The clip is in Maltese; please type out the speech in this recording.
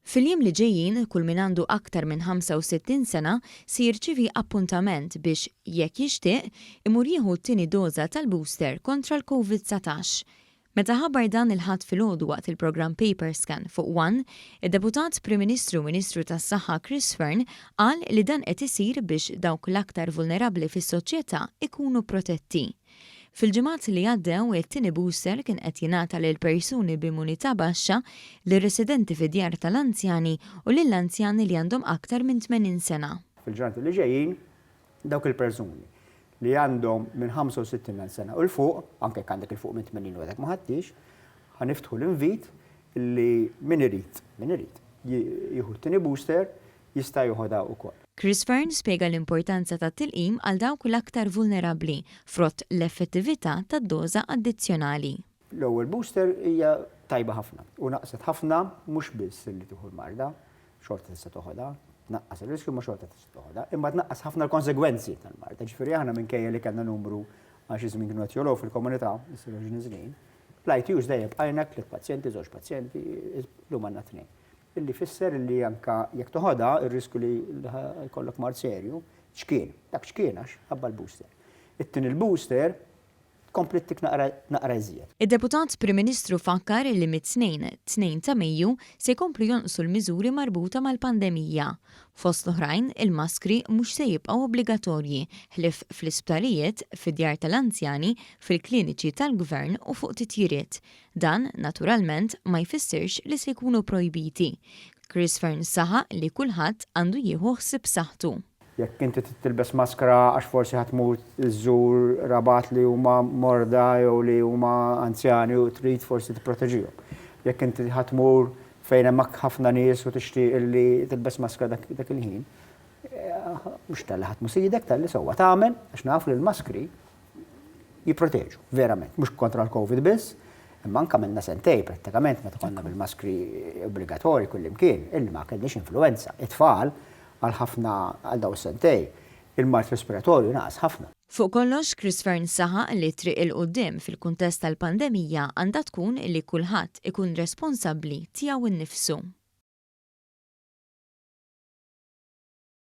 Fil-jiem li ġejjin, kull min għandu aktar minn 65 sena se jirċievi appuntament biex, jekk jixtieq, imur jieħu t-tieni doża tal-booster kontra l-Covid 19. Meta ħabbar dan il-Ħadd filgħodu waqt il-programm Paperscan fuq One, id-Deputat Prim Ministru u Ministru tas-Saħħa Chris Fearne qal li dan qed isir biex dawk l-aktar vulnerabbli fis-soċjetà ikunu protetti. Fil-ġimgħat li għaddew, it-tieni booster kien qed jingħata lil persuni b'immunità baxxa, lir-residenti fi djar tal-anzjani u lill-anzjani li għandhom aktar minn 80 sena. Fil-ġranet li ġejjin, dawk il-persuni li għandhom minn 65 sena u 'l fuq, anke jekk għandek 'il fuq minn 80 u għadek ma ħadtix, ħa niftħu l-invit li min irid jieħu t-tieni booster jista' joħodha wkoll. Chris Fearne spjega l-importanza tat-tilqim għal dawk l-aktar vulnerabbli frott l-effettività tad-doża addizzjonali. L-ewwel booster hija tajba ħafna u naqset ħafna, mhux biss li tieħu l-marda, xorta tista' toħodha, tnaqqas il-riskju ma xorta tista' toħodha, imma tnaqqas ħafna l-konsegwenzi tal-marda. Ġifieri aħna, minkejja li kellna numru għal xi żmien kienu qed jogħlew fil-komunità, isiru niżlin, l-ITUs dejjem bqajna tliet pazjenti, żewġ pazjenti, llum għandna tnejn. Illi fisser li anka jekk toħodha, ir-riskju li jkollok mard serju ċkien. Dak ċkien għax ħabba l-booster. It-tieni l-booster tkompli ttik naqra iżjed. Id-Deputat Prim Ministru fakkar li mit-Tnejn, 2 ta' Mejju, se jkomplu jonqsu l-miżuri marbuta mal-pandemija. Fost l-oħrajn, il-maskri mhux se jibqgħu obbligatorji, ħlief fl-isptarijiet, fid-djar tal-anzjani, fil-kliniċi tal-gvern u fuq titjiriet. Dan, naturalment, ma jfissirx li se jkunu projbiti. Chris Fearne saħaq li kulħadd għandu jieħu ħsieb saħħtu. Jekk inti tilbes maskra għax forsi ħa tmur iżżur qrabat li huma morda jew li huma anzjani u trid forsi tipproteġihom. Jekk inti ħa tmur fejn hemm ħafna nies u tixtieq li tilbes maskra dak il-ħin, mhux talli ħadd mhu sidek, talli sewwa tagħmel, għax nafu li l-maskri jipproteġu, verament, mhux kontra l-Covid biss, imma anka minna sentejn prattikament meta konna bil-maskri obbligatorji kullimkien, illi ma kellniex influenza. It-tfal għal ħafna għal daw sentejn, il-mard respiratorju naqas ħafna. Fuq kollox, Chris Fearne saħaq li triq 'il quddiem fil-kuntest tal-pandemija għandha tkun li kulħadd ikun responsabbli tiegħu nnifsu.